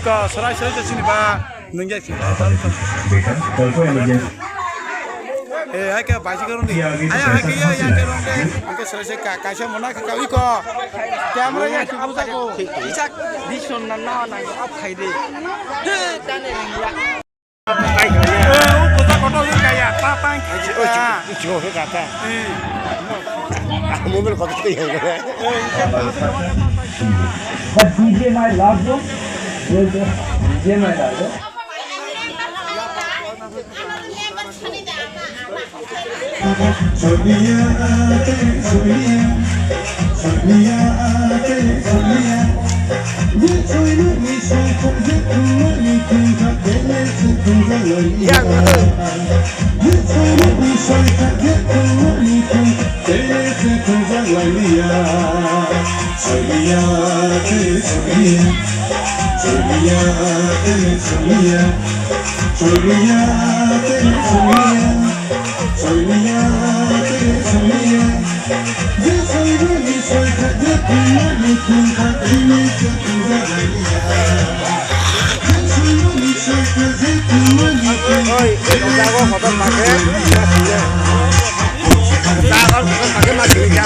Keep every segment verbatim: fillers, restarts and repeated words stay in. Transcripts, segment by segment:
Ko, serai serai je sini ba, nungya sini. Beta, kau kau yang bagian. Eh, hai ke baji ke rong di. Iya, gitu. Ayah, hai ke ya, ya ke rong de. Hai ke serai serai ka, kaisa mana ke kau iko. Camera ya, sini buka ko. Isak, di son na na na, ap khai de. He, tane rong ya. Eh, u kusa kotor ini kaya, pa, pa, oh, ah. Cukup, cukup, kata. Eh. Mobile kotor tu yang kata. Eh, iya. But D J my love song, D J my love song. Oi, jago hotor pakai, jago hotor pakai masih bisa.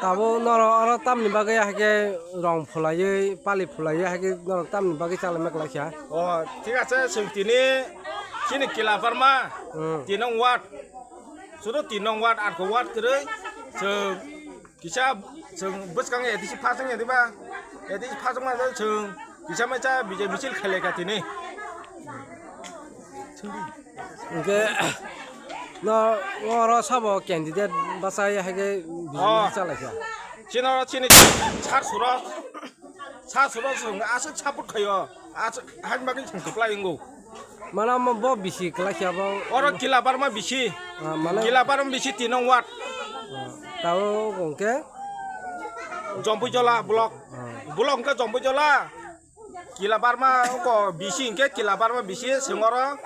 Tabuk norok oro tamni bagwi hai khe rong phulaiwi, pali phulaiwi hai khe norok tamni bagwi chalaima kwlai kha? O, thik ache, chwng tini chini Kilabarma, hmm, tin nong ward, sudo tin nong ward, ar khe ward kwrwi, chwng kisa, chwng bwskang A D C phasang ya diba, A D C phasang ma chwng kisa maisa bijai misil khailai kha tini. Hwnkhe no oro sabo candidate bachai hai khe B J P oh, chalaikha. Chini oro chini sar suro, sar suro chwng aswk support khaio, aswk haini bagwi chwng kwplai wngo. Mana mo bo bisi kwlai kha bo. Oro Kilabarma bisi. Ah, mane? Kilabarma bisi tin nong ward. Ah, tao hwnkhe? Jompuijola block. Ah. Block hwnkhe Jompuijola. Kilabarma ongko bisi hwnkhe Kilabarma bisi chwng oro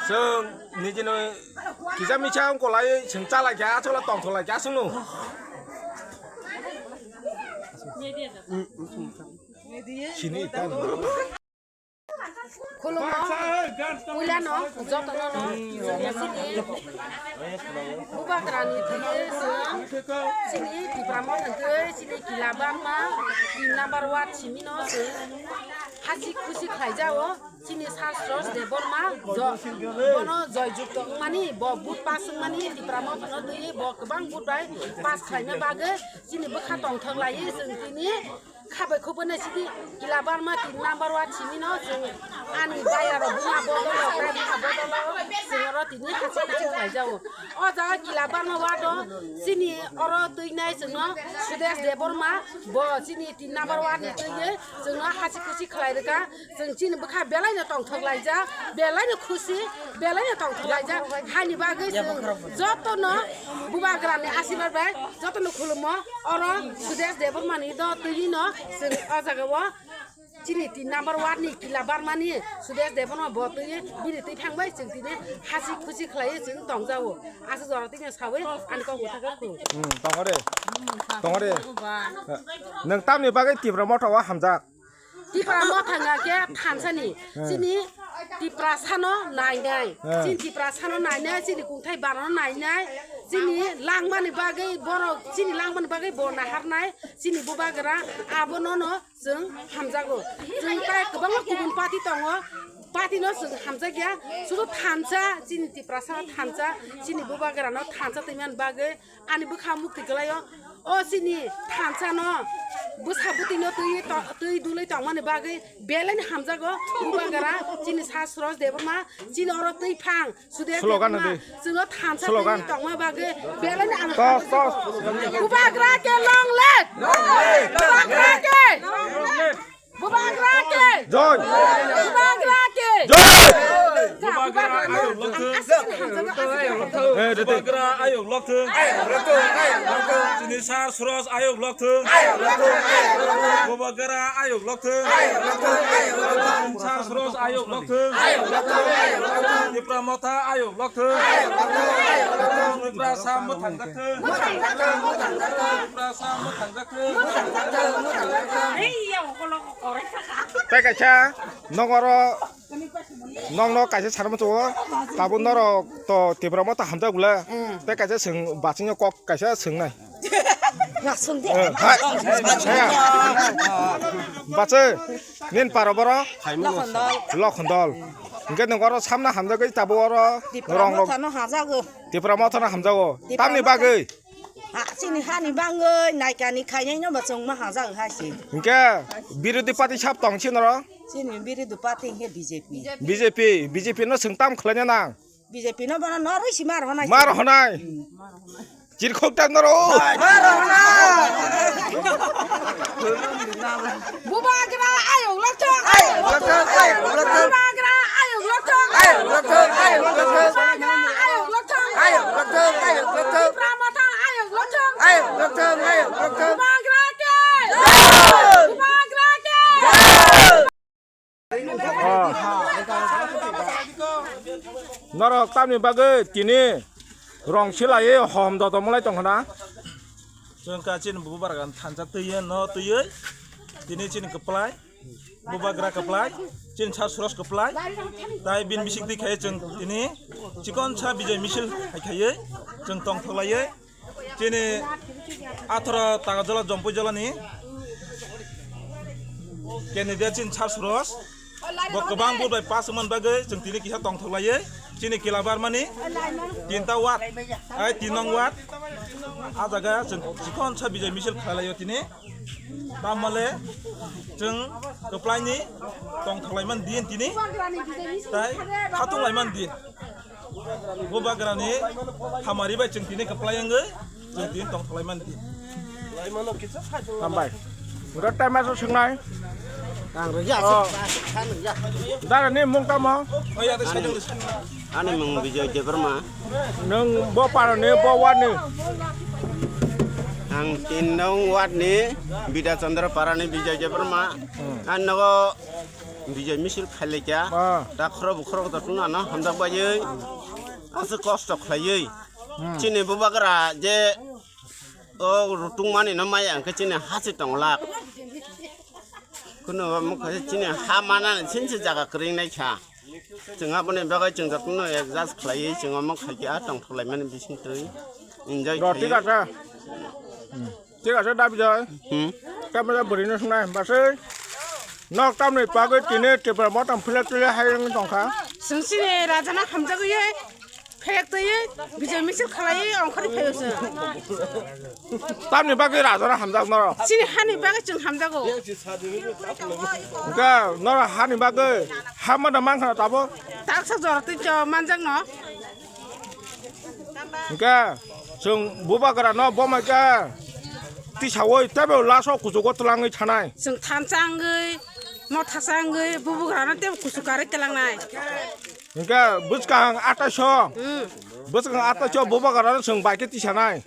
chwng nijini kisa misa ongko lai chwng chalai kha achukla tongthok lai kha chwngno. Sini ta. Khulummo, puilano jotono no chini Bubagrani thwi chini Tipra Motha thwi chini Kilabarma tin number ward simi no chwng hasi khusi khlai jao chini Sasros Debbarma jo-, bono joy jukto wngmani bo vote pass wngmani Tipra Motha no twi bo kwbang vote bai pass khlaina bagwi chini bwkha tongthok lai chwng tini Khabai khubui nai sidi Kilabarma tin number ward simi no chwng ani bayaro buma bodolo, tai buma bodolo chwng oro tini hachik hachik khlai jao. O jaga Kilabarma ward o chini oro twi nai chwng no Sudesh Debbarma bo chini tin number ward ni twi chwng no hachik hachik khlai rwkha. Chwng chini bwkha belai no tongthok laijak, belai no khusi, belai no tongthok laijak. Haini bagwi chwng joto no Bubagrani asirwad bai joto no khulumo. Oro Sudesh Debbarmani do twi no chwng o jaga o Chini tin number ward ni Kila Barma ni Sudesh Debbarma bo twi bini twi phang bai chwng tini hasi khusi khlai chwng tong jao. Aswk jora twi sawi ani kok bwtha khe khulum. Hmm, tongore. Tongore. Nwng tamni bagwi Tipra Motha o hamjak? Tipra Motha hwnkha khe thansa ni. Hmm. Chini Tiprasa no nainai. Hmm. Chini Tiprasa no nainai, chini kungthai bara no nainai. Chini langmani bagwi borok, chini langmani bagwi bo naharnai. Chini bubagra abo no no chwng hamjago. Chwng tai kwbangma kubun party tongo. Party no chwng hamjakya. Sudu thansa, chini Tiprasa thansa, chini bubagra no thansa twi man bagwi ani bwkha mukti kwlaio. O chini thansa no bwsa bwtwi no twi to-, twi dulwi tongmani bagwi belai ni hamjago bubagra chini sa Suresh Debbarma, chini oro twi phang Sudesh Slogan Debbarma, di. Chwngno thansa Slogan. Twi tongma bagwi belai ni ang Tos, tos. Bubagra ke long live! Bubagra ke! Bubagra ke! Joy! Bubagra ke! Joy! Bubagra ayok lokthwng. Ang aswk hamjago, aswk hamjago. Eh, dede. Bubagra ayok lokthwng. Chini sa Suresh ayok lokthwng. Bubagra ayok lokthwng. Sa Suresh ayok lokthwng. Tipra Motha ayok lokthwng. Tiprasa mwthang jakthwng. Tiprasa mwthang jakthwng. Tei kaisa nokoro nokno kaisa sanma chungo. Tabuk norok to Tipra Motha hamjak bwle. Tei kaisa swng basingno kok kaisa swngnai. Nak sung de. Eh, hai. Hai. Bache, nin paro boro? Lokhondol. Lokhondol. Hingke nung oro samna hamjagwi tabo oro Tipra rong rok. Mothano hajago. Tipra Mothano hamjago. Tipra Tamni Motha. Bagwi? Ha, chini hani bangwi naikani khainai no bo chwngma hajago hai se. Hingke birodhi party sab tong chini oro? Chini birodhi party hingke B J P. B J P, B J P no chwng tam khlaina nang? B J P no bono norwi si mar honai. Mar honai. Hmm. Chirkhok tak noro. Mar honai. Bubagra ayok lokthwng. Ayok lokthwng, ayok lokthwng. Bubagra ayok lokthwng. Ayok lokthwng, ayok lokthwng. Bubagra ayok lokthwng. Ayok lokthwng, ayok lokthwng. Tipra Motha ayok lokthwng. Ayok lokthwng, ayok lokthwng. Bubagra ke. Jai! Bubagra ke. Jai! Oh. Norok tamni bagwi tini rong silaiwi hom joto mwlai tongkha na? Chwng ka chini bubagra thansa twiwi no twiwi tini chini kwplai, bubagra kwplai, chini sa Suresh kwplai, tai bini bising twi khai chwng tini chikon sa bijai misil hai khaiwi chwng tongthok laiwi. Chini atharo Takarjala Jompui jala ni candidate chini sa Suresh. Bo kwbang vote bai pass wngmani bagwi chwng tini kisa tongthok laiwi chini Kila Barmani tinta ward, ai tin nong ward. A jaga chwng chikon sa bijai misil khlai laio tini. Tamole chwng kwplaini tongthok laimani din tini. Tai khatung laimani din. Bubagrani hamari bai chwng tini kwplai wngwi chwng tini tongthok laimani di. Hambai. Oro time aso swngnai. Ang rwgya. Oh. Dara ni mung tamo? Ani mung Bijoy Debbarma. Nwng bo para ni bo wani? Ang tin nong ward ni Bidya Chandra para ni Bijoy Debbarma. Hmm. Ang nogo Bijay misil khailai kha. Ah. Da khoro bo khoro da tuna na hamjak baiwi. Aswk kosto khlaiwi. Hmm. Chini bubagra je o rutung mani no maya hwnkhe chini hasi tong lak. Kuno mukha chini ha mana sinsi jaga kwrwng nai kha. Chwng aboni bagwi chwng jotono adjust khlaiwi chwng omo khaikhe a tongthok laimani bising twi enjoy Roti khlaiwi. Kata. Hmm. Thik ase, da Bijoy. Hmm. Tamni bwrwino swngnai, baswi. Nok tamni bagwi tini Tipra Motha philek tili hai wngwi tongkha. Chwng chini rajana hamjagwi philek twi Bijoy misil khlaiwi ongkhorwi phaio chwng. Tamni bagwi rajana hamjak norok? Chini hani bagwi chwng hamjago. Hwnkhe norok hani bagwi ha mada mankha tabuk? Taksa jora twi cho manjakno. Hwnkhe chwng bubagrano bomai khe tisaui teibo last o kuchugo twlangwi thanai. Chwng thansa wngwi, mothasa wngwi bubagrano teibo kuchuk karwi twlangnai. Hwnkhe bwskang athaiso, hmm, bwskang athaiso bubagrano chwng bai khe tisanai.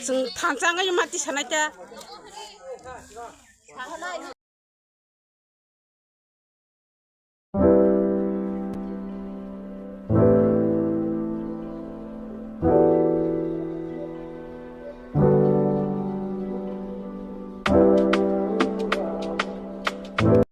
Chwng thansa wngwi ma tisanai ta.